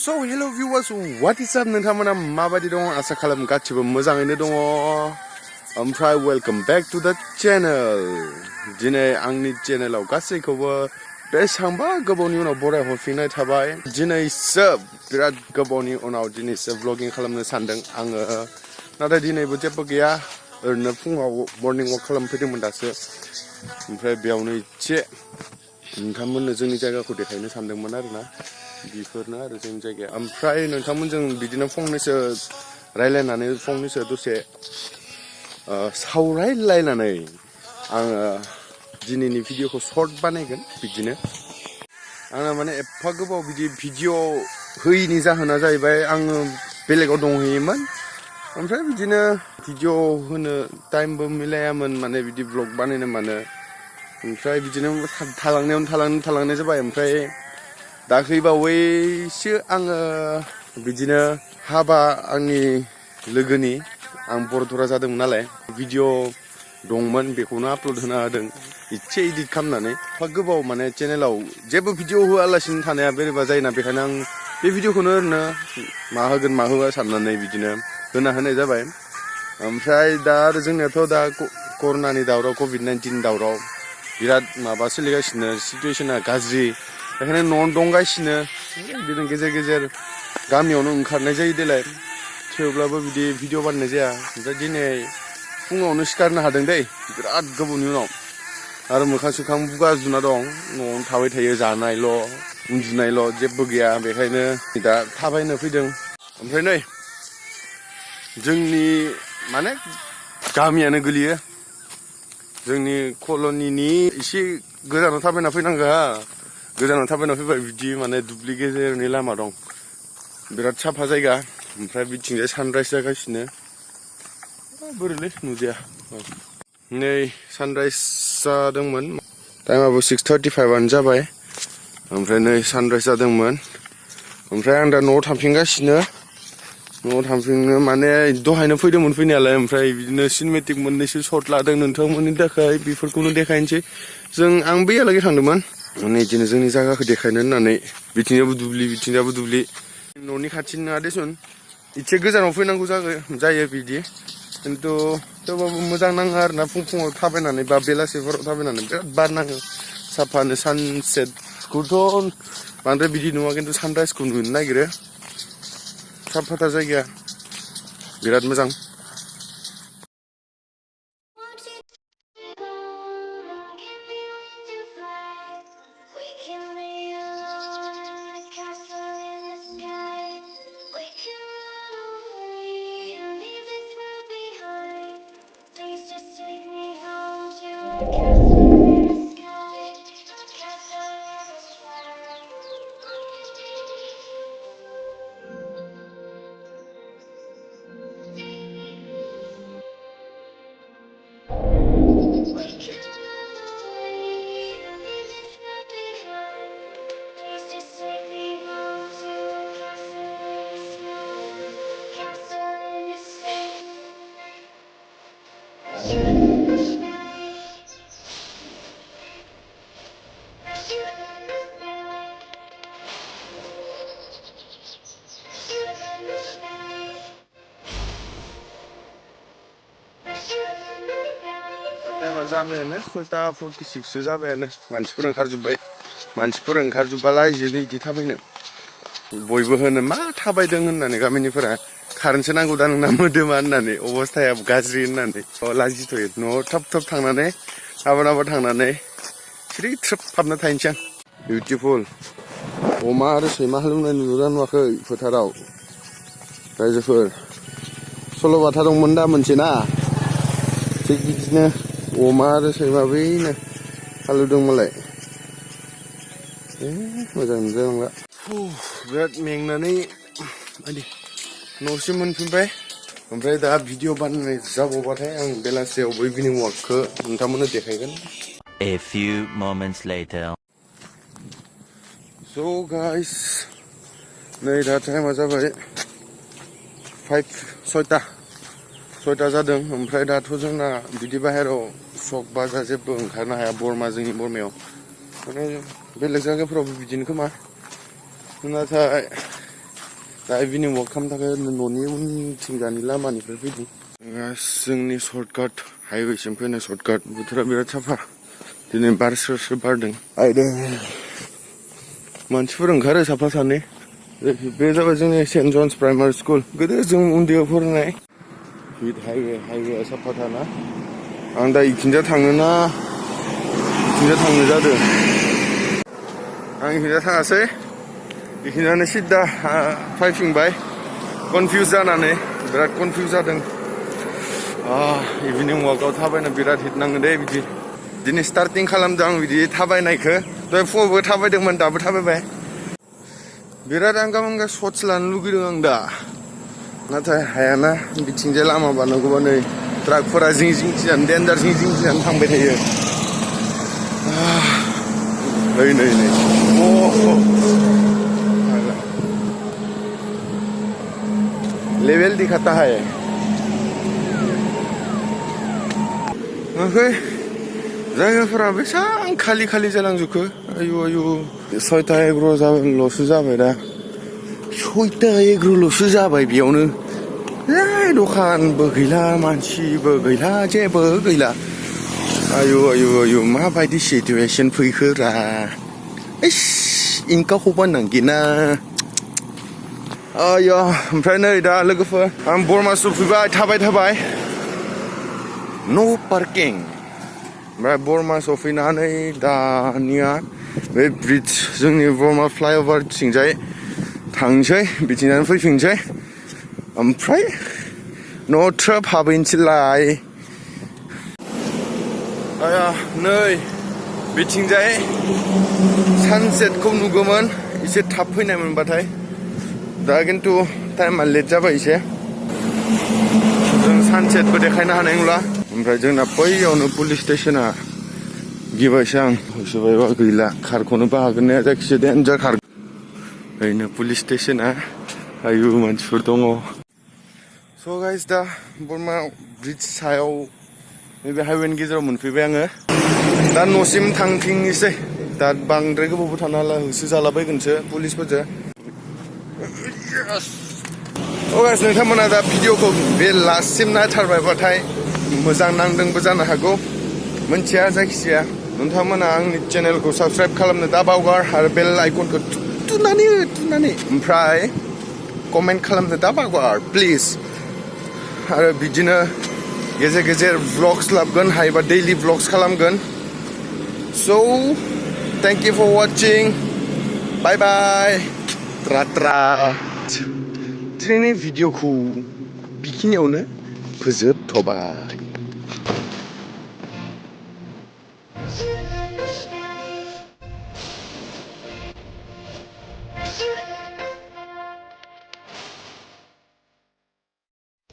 So hello viewers, what is up नोंथांमोना माबायदि दङ आसा खालाम गासिबो मोजाङैनो दङ ओमफ्राय welcome back to the channel दिनै आंनि चेनेलाव गासैखौबो बेसांबा गोबावनि उनाव बराय हरफिननाय थाबाय दिनैसो बिराद गोबावनि उनाव दिनैसो vlogging खालामनो सानदों आङो नाथाय दिनैबो जेबो गैया ओरैनो फुङाव मर्निं वाक खालामफैदोंमोन दासो ओमफ्राय बेयावनो एसे नोंथांमोननो जोंनि जायगाखौ देखायनो सानदोंमोन आरोना बेफोरनो आरो जोंनि जायगाया ओमफ्राय नोंथांमोनजों बिदिनो फंनैसो रायलायनानै फंनैसो दसे सावरायलायनानै आङो दिनैनि भिडिअखौ शर्ट बानायगोन बिदिनो आंना माने एफा गोबाव बिदि भिडिअ होयिनि जाहोना जाहैबाय आङो बेलेगाव दंहैयोमोन ओमफ्राय बिदिनो भिडिअ होनो टाइमबो मिलायामोन माने बिदि ब्लग बानायनो मानो ओमफ्राय बिदिनो थालांनाय जाबाय ओमफ्राय दाख्लैबावैसो आङो बिदिनो हाबा आंनि लोगोनि आं बर'धरा जादोंमोन नालाय भिडिअ दंमोन बेखौनो आपल'ड होना होदों एसे इडिट खालामनानै एफा गोबाव माने चेनेलाव जेबो भिडिअ होआलासिनो थानाया बोरैबा जायोना बेखायनो आं बे भिडिअखौनो ओरैनो मा होगोन मा होआ साननानै बिदिनो होना होनाय जाबाय ओमफ्राय दा आरो जोंनियाथ' दा कर'नानि दावराव कभिड-19 दावराव बिराद माबा सोलिगासिनो सिटुवेशना गाज्रि बेखायनो न'आवनो दंगासिनो बिदिनो गेजेर गेजेर गामियावनो ओंखारनाय जायो देलाय थेवब्लाबो बिदि भिडिअ बानायनाय जाया ओमफ्राय दिनै फुङावनो सिखारनो हादों दै बिराद गोबावनि उनाव आरो मोखां सोखां बुगा जुना दं न'आवनो थाबाय थायो जानायल' उन्दुनायल' जेबो गैया बेखायनो दा थाबायनो फैदों ओमफ्राय नै जोंनि माने गामियानो गोलैयो जोंनि कल'निनि एसे गोजानाव थाबायना फैनांगौ गोजानाव थाबायना फैबाय बिदि माने दुब्लि गेजेरनि लामा दं बिराद साफा जायगा ओमफ्राय बिथिंजाय सानराइज जागासिनो बोरैलै नुजाया नै सानराइज जादोंमोन टाइमाबो 6:35 जाबाय ओमफ्राय नै सानराइज जादोंमोन ओमफ्राय आं दा न'आव थांफिनगासिनो न'आव थांफिननो माने दहायनो फैदोंमोन फैनायालाय ओमफ्राय बिदिनो सिनेमेटिक मोननैसो शट लादों नोंथांमोननि थाखाय बेफोरखौनो देखायनोसै आं बैयालागै थांदोंमोन माने बिदिनो जोंनि जायगाखौ देखायनो होननानै बिथिंजाबो दुब्लि न'नि खाथि नङा देसुन एसे गोजानाव फैनांगौ जायो बिदि खिन्थु थेवबाबो मोजां नाङो आरोना फुङाव थाबायनानै बा बेलासिफोराव थाबायनानै बिराद बार नाङो साफानो सानसेटखौथ' बांद्राय बिदि नुवा खिन्थु सानराइजखौ नुनो नागिरो साफाथार जायगाया बिराद मोजां जाबायानो 6:46 जाबायानो मानसिफोर ओंखारजोब्बालाय बिदि थाबायनो बयबो होनो मा थाबायदों होननानै गामिनिफोरा खारेन्टसो नांगौ दा नोंना मोदोमा होननानै अबस्थाया गाज्रि होननानै लाजिथ'यो न'आव थाब थांनानै हाबा थांनानै स्रि थ्रोब हाबना थाहैनोसै आं बिउटिफुल अमा आरो सैमा हालेवनाय नुदोंना नुवाखै फोथाराव रायजोफोर सल'बाथा दंमोन दा मोनसे ना थिग बिदिनो अमा आरो सैमा बैनो हालेवदों मालाय मोजां नुजालांला बिराद मेंनानै न'सिम मोनफिनबाय ओमफ्राय दा भिडिअ बानायनाय जाबावबाथाय आं बेलासियाव इभिनिं वाकखौ नोंथांमोननो देखायगोन A few moments later. So guys नै दा टाइमा जाबाय 6:00 जादों ओमफ्राय दाथ' जोंना बिदि बाहेराव सक बाजार जेबो ओंखारनो हाया जोंनि बरमायाव माने बेलेग जायगाफोरावबो बिदिनो खोमा नाथाय दा इभिनिं वाक खालामनो थाखाय न'नि उनथिंजानि लामानिफ्राय फैदों जोंनि सर्टकाट हाइवेसिम फैनाय सर्टकाट बोथोरा बिराद साफा दिनै बार स्रो स्रो बारदों आयदों मानसिफोर ओंखारो साफा सानै बे जाबाय जोंनि सेन्ट जन्स प्राइमारि स्कुल गोदो जों उन्दैयाव फरायनाय हिट हाइवेआ साफाथारना आं दा इखिंजा थांनो जादों आं इखिंजा थाङासै इखिंजानो सिद्दा फैफिनबाय कनफिउज जानानै बिराद कनफिउज जादों इभिनिं वाकआव थाबायनो बिराद हिट नाङो दे बिदि दिनै स्टार्टिं खालामदों आं बिदि थाबायनायखौ दहाय फुङावबो थाबायदोंमोन दाबो थाबायबाय बिराद आंगा शट्स लानो लुगैदों आं दा नाथाय हायाना बिथिंजाय लामा बारनांगौबा नै ट्राकफोरा जिं जिंथिंजानो देन्जार जिं जिंथिंजानो थांबाय थायो नै लेभेल दिखाता है ओमफ्राय जायगाफोरा बेसेबां खालि जालांजोबखो आयु 6:11 जाबाय दा 6:11 जाबाय बेयावनो दखानबो गैला मानसिबो गैला जेबो गैला आयु माबायदि सिटुवेसन फैखोरा इंकाखौबा नांगिना आया ओमफ्राय नै दा लोगोफोर आं बरमा सफैबाय थाबाय नो पार्किं ओमफ्राय बरमा सफैनानै दानिया बे ब्रिज जोंनि बरमा फ्लाइअभार थिंजाय थांसै बिथिंजानो फैफिनसै ओमफ्राय न' ट्राप हाबहैनोसैलाय आया नै बिथिंजाय सानसेटखौ नुगौमोन एसे थाब फैनाय मोनबाथाय दा खिन्थु टाइमा लेट जाबाय एसे जों सानसेटबो देखायनो हानाय नंला ओमफ्राय जोंना बैयावनो पुलिस स्टेसना गिबायसो आं होसोबायबा गैला खारख'नो हागोन ना जायखिजाया देन्जार खार ओरैनो पुलिस स्टेसना आयु मानसिफोर दङ स' गाइस दा बरमा ब्रिज सायाव नैबे हाइवेनि गेजेराव मोनफैबाय आङो दा न'सिम थांफिननोसै दा बांद्राय गोबावबो थानो हाला होसो जालाबायगोनसो पुलिसफोरजों गाइस नोंथांमोना दा भिडिअखौ बे लास्टसिम नायथारबायबाथाय मोजां नांदोंबो जानो हागौ मोनथिया जायखिजाया नोंथांमोना आंनि चेनेलखौ साबस्क्राइब खालामनो दा बावगार आरो बेल आइकनखौ थुनानै ओमफ्राय कमेन्ट खालामनो दा बावगार प्लिज आरो बिदिनो गेजेर व्लग्स लाबोगोन हायोबा दैलि व्लग्स खालामगोन स' थेंक इउ फर वाचिं बाय बाय ट्रा दिनैनि भिडिअखौ बेखिनियावनो फोजोबथ'बाय